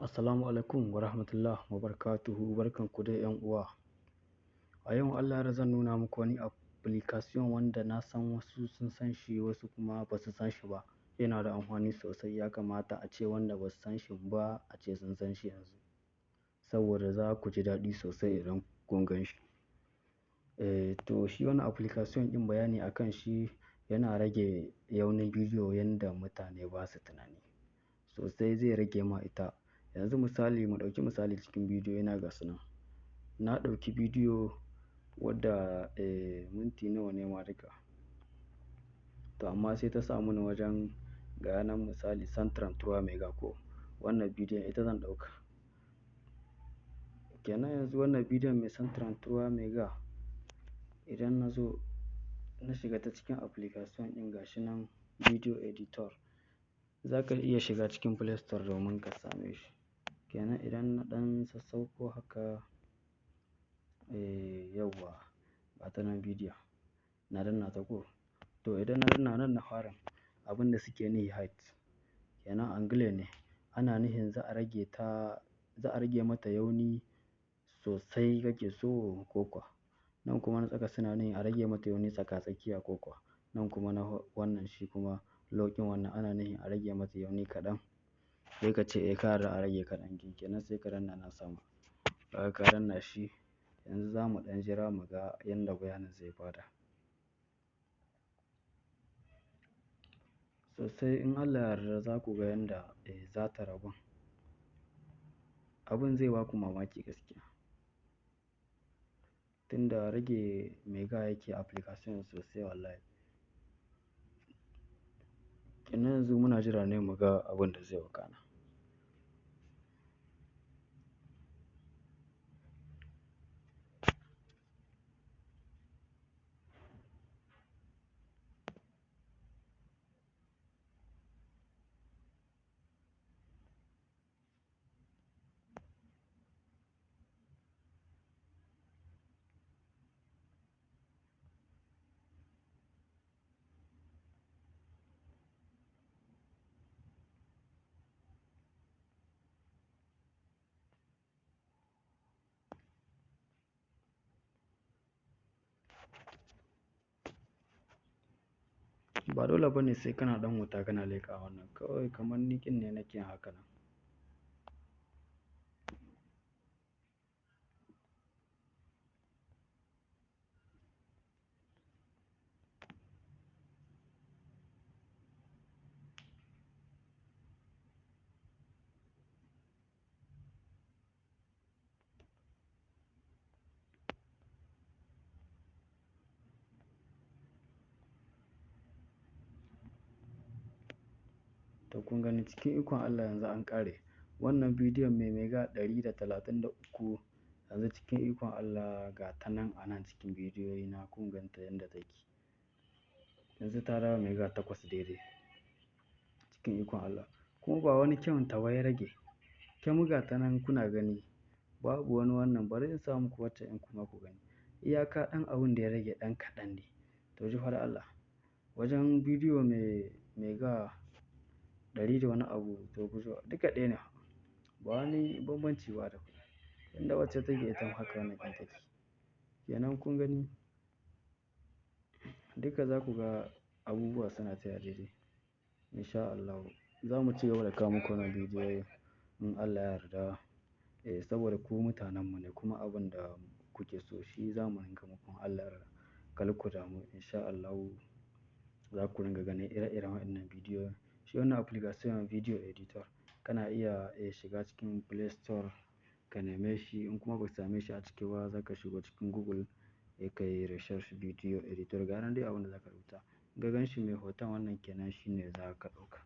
Assalamu alaikum wa rahmatullah wa barakatuhu. Barkan ku dai 'yan uwa. A yau Allah ya zan nuna muku wani application wanda na san wasu sun san shi, wasu kuma ba su san shi ba. Yana da amfani sosai, ya kamata a ce wanda ba su san shi ba a ce sun san shi yanzu. Saboda za ku ji daɗi sosai idan kun gan shi. To shi wannan application ɗin, bayani a kan shi, yana rage yaunin bidiyo yanda mutane ba su tunani. Sosai zai rage ma ita. Yanzu misali, mu ɗauki misali cikin bidiyo yana gasu nan. Na ɗauki bidiyo wadda minti nawa ne ma duka. To amma sai ta sa mini wajen ga yanan misali 133 mega ko. Wannan bidiyon ita zan ɗauka. Kenan yanzu wannan bidiyon mai 133 mega, idan na zo na shiga ta cikin application ɗin, gashi nan video editor. Za ka iya shiga cikin Play Store domin ka same shi. Kenan idan na ɗan sassauko haka, yauwa, ga ta nan bidiyon. Na danna ta ko. To idan na danna nan na farin, abin da suke nufi height. Kenan angle ne. Ana nufin za a rage ta, za a rage mata yauni sosai kake so ko kuwa. Nan kuma na tsaka suna nufin a rage mata yauni tsaka-tsakiya ko kuwa. Nan kuma na wannan shi kuma low ƙin wannan ana nufin a rage mata yauni kaɗan. Sai ka ce eh, ka yarda a rage kaɗan kin. Kenan sai ka danna nan sama. Kaga ka danna shi. Yanzu za mu ɗan jira mu ga yanda bayanin zai bada. Sosai in Allah ya yarda za ku ga yanda za ta ragu. Abin zai ba ku mamaki gaskiya. Tunda rage mega yake application sosai wallahi. Kenan yanzu muna jira ne mu ga abin da zai wakana. Ba dole ba ne sai kana ɗan wuta kana leƙa wannan. Kawai kamar ni ƙin ne nake haka nan. To kun gani cikin ikon Allah yanzu an ƙare. Wannan bidiyon mai mega 133 yanzu cikin ikon Allah ga ta nan a nan cikin bidiyoyi na, kun gan ta yanda take. Yanzu ta dawo mega 8 daidai cikin ikon Allah. Kuma ba wani kyan ta ba ya rage. Kyam ga ta nan kuna gani. Babu wani wannan, bari in sa muku wacce in kuma ku gani. Iyaka ɗan abun da ya rage ɗan kaɗan ne. To ji fa Allah. Wajen bidiyo mai mega ɗari da wani abu, to ku zo duka ɗaya ne. Ba wani bambanci ba da ku. Inda wacce take ita haka wannan ɗin take. Kenan kun gani duka za ku ga abubuwa suna tafiya daidai. In sha Allahu za mu ci gaba da kawo muku wannan bidiyoyi in Allah ya yarda. Saboda ku mutanen mu ne, kuma abin da kuke so shi za mu ringa muku in Allah ya yarda. Kar ku damu, in sha Allahu za ku ringa ganin ire-iren waɗannan bidiyo. Shi wannan application video editor kana iya shiga cikin Play Store ka neme shi, in kuma ba ka same shi a ciki ba, za ka shiga cikin Google, ka yi research video editor, ga nan dai abin da za ka rubuta. In ka gan shi mai hoton wannan, kenan shi ne za ka ɗauka.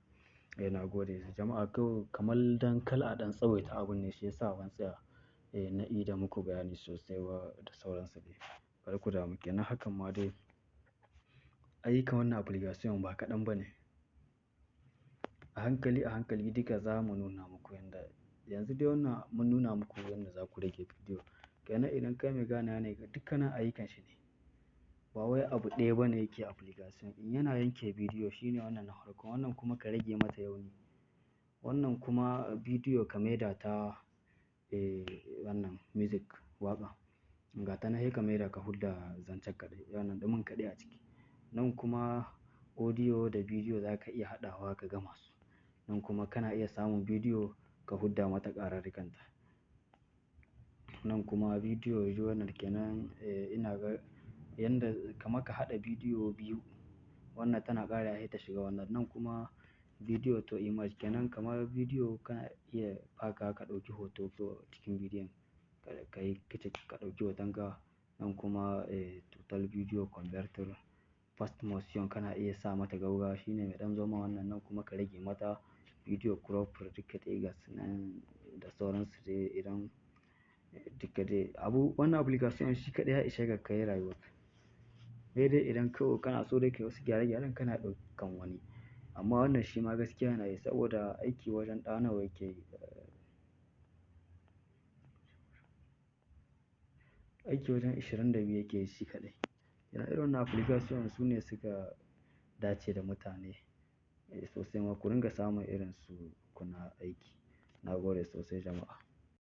Na gode jama'a, kawai kamar dan kal a ɗan tsawaita abun ne shi ya sa ban tsaya na ida muku bayani sosai ba da sauransu dai. Kar ku damu, kenan hakan ma dai ayyukan wannan application ba kaɗan ba ne. A hankali a hankali duka za mu nuna muku yanda yanzu dai wannan mun nuna muku yanda za ku rage bidiyo. Kenan idan kai mai ganewa ne, dukkanin ayyukan shi ne. Ba wai abu ɗaya bane yake application. In yana yanke bidiyo shine wannan na farko, wannan kuma ka rage mata yauni. Wannan kuma bidiyo ka maida ta, wannan music, waƙa. Ga ta nan sai ka maida ka hudda zancen kaɗai, wannan ɗumin kaɗai a ciki. Nan kuma audio da bidiyo za ka iya haɗawa ka gama su. Nan kuma kana iya samun bidiyo ka hudda mata ƙararrikanta. Nan kuma bidiyo wannan kenan, ina ga yanda kamar ka haɗa bidiyo biyu, wannan tana ƙarewa sai ta shiga wannan. Nan kuma video to image kenan, kamar bidiyo kana iya baka ka ɗauki hoto ko cikin bidiyon ka yi kitik ka ɗauki hotonka. Nan kuma, total video converter, fast motion kana iya sa mata gaugawa, shine mai ɗan zoma wannan. Nan kuma ka rage mata video crop duka dai gasu nan da sauransu dai idan duka dai abu wannan application shi kaɗai ya ishe ka kai rayuwarka. Sai dai idan kawai kana so dai ka yi wasu gyare-gyaren kana ɗaukan wani. Amma wannan shi ma gaskiya yana yi saboda aiki wajen ɗa nawa yake yi. Aiki wajen 22 yake yi shi kaɗai. Ire iren wannan application su ne suka dace da mutane sosai ma ku ringa samun irin su kuna aiki. Na gode sosai jama'a.